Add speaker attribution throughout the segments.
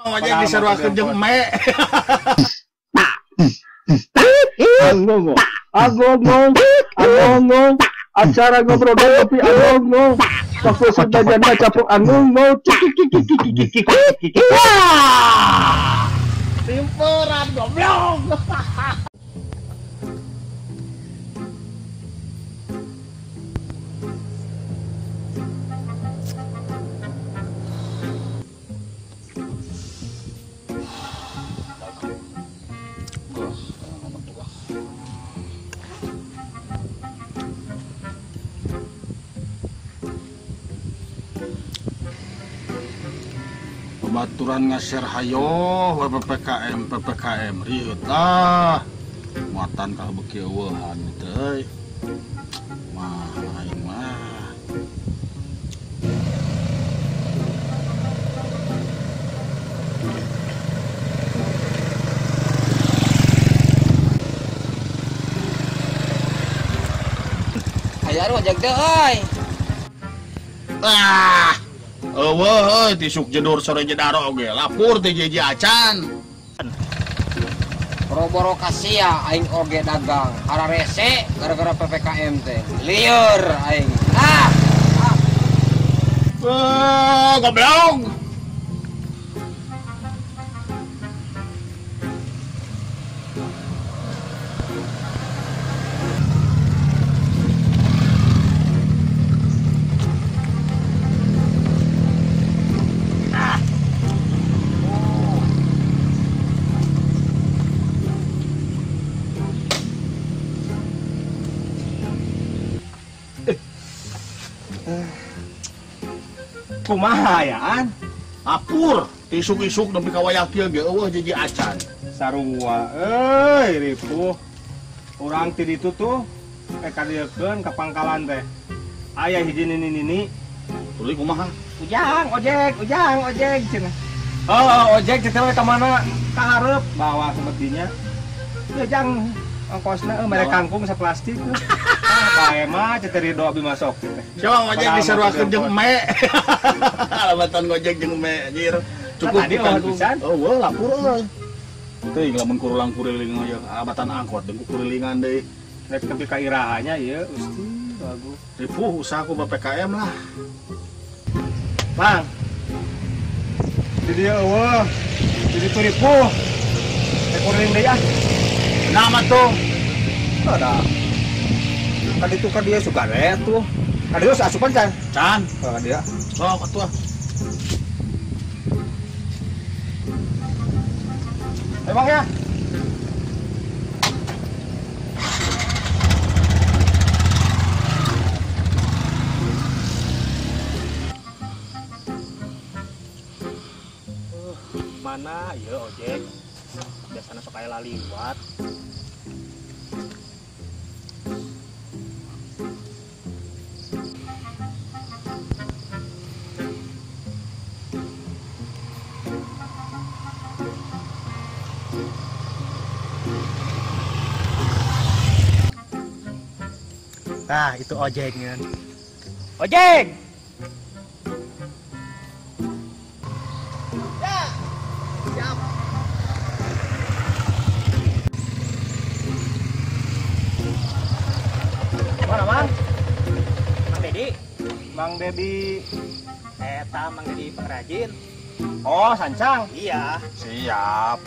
Speaker 1: Ojek diseruakeun jeung me.
Speaker 2: Angong, acara ngobrol tapi angong, waktu sebagian capuk angong,
Speaker 1: Simperan goblok. Baturan nge-share hayo PPKM PPKM rieut lah muatan ka beuki eueuhan teh euy mah aing mah
Speaker 3: aya ojek teh euy
Speaker 1: ah eueuh euy tisuk jedur sore jedaro oge lapur teh jeje acan.
Speaker 3: Boro-boro kasia aing oge dagang hararese gara-gara PPKM teh. Lieur aing. Ah.
Speaker 1: Ah. Goblok.
Speaker 2: Kumaha yaan?
Speaker 1: Apur, isuk-isuk nepi ka wayah kieu ge eueuh jiji acan.
Speaker 2: Sarua euy ripuh. Urang ti ditu tuh kadiekeun ka pangkalan teh. Aya hiji nini-nini.
Speaker 1: Tuluy kumaha?
Speaker 2: Ujang, ojek, ujang, ojek cenah. Oh, ojek teh we ka mana? Ka hareup bawa semetinya. Ieu jang ongkosna mere kangkung saplastik. Bae mah teh ridho abi masuk teh.
Speaker 1: Siapa ngojek diseruakeun jeung me. Alabatan ngojek jeung me anjir. Cukup pisan. Eueuh lapur euy. Teuing lamun kurulang kuriling ieu alabatan angkot jeung kurilingan deui.
Speaker 2: Rek tepi ka irahanya ieu Gusti bagus.
Speaker 1: Ripuh usaha ku PPKM lah.
Speaker 2: Bang. Di dieu eueuh. Di ditu ripuh. Rek kuriling deui ah.
Speaker 1: Nama tuh.
Speaker 2: Ada. Kan itu kan dia suka tuh. Kan dia asupan can.
Speaker 1: Can.
Speaker 2: Kan dia.
Speaker 1: Sok atuh.
Speaker 2: Emang ya? Mana ya ojek? Biasanya sok aya laliwat. Nah, itu ojeknya. Ojek!
Speaker 1: Ya, siap.
Speaker 2: Mana, Mang?
Speaker 4: Mang Dedi.
Speaker 2: Mang Dedi.
Speaker 4: Eta Mang Dedi pengrajin.
Speaker 2: Oh, sancang?
Speaker 4: Iya.
Speaker 2: Siap.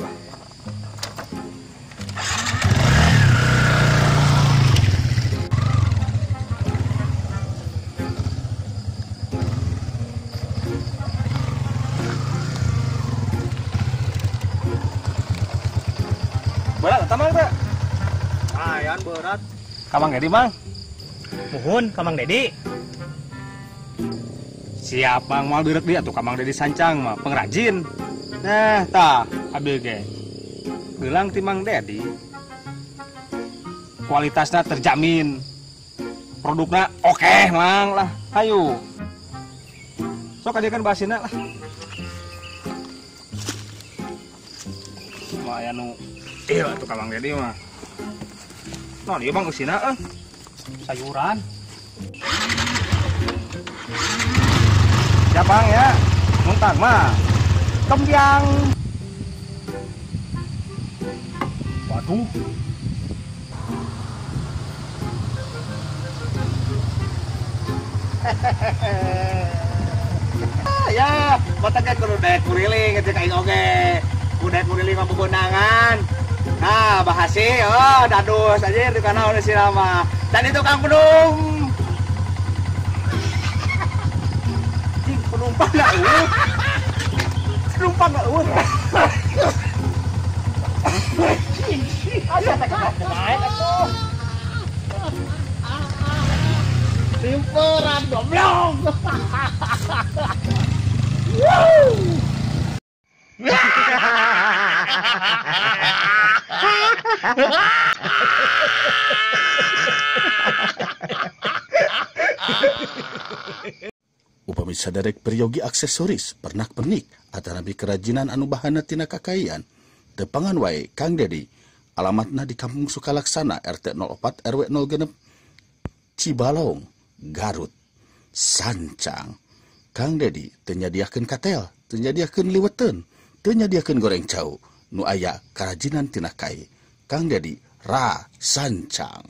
Speaker 2: Berat atau Mang teh? Lumayan berat. Ka Mang Dedi, Mang.
Speaker 4: Muhun ka Mang Dedi.
Speaker 2: Siap, Mang. Moal direk dia tuh ka Mang Dedi sancang mah pengrajin. Nah, tah abdi ge. Gelang ti Mang Dedi. Kualitasnya terjamin. Produknya oke, Mang lah. Hayu. Sok aja kan basina lah. Lumayan nu iya tuh ka Mang Dedi mah. Nah, dia Bang usina
Speaker 4: sayuran.
Speaker 2: Siap Bang ya. Muntah mah. Kembyang.
Speaker 1: Waduh.
Speaker 2: Ya, botaknya kudu daek kuriling gitu kain oge. Kudu daek kuriling mah bebenangan. Nah, bahasi, oh dadus aja di kana oleh sirama. Dan itu Kang Pedung. Cing penumpang enggak eueuh. Penumpang enggak eueuh. Aya teh naik atuh. Simperan goblok.
Speaker 1: Upami saderek peryogi aksesoris, pernak-pernik, atanapi kerajinan anu bahanna tina kakaian, tepangan wae Kang Dedi. Alamatna di Kampung Sukalaksana RT 04 RW 06 Cibalong, Garut, Sancang. Kang Dedi teu nyadiakeun katel, teu nyadiakeun liweteun, teu nyadiakeun goreng cau, nu aya kerajinan tina kai. Kang Dedi ra sancang.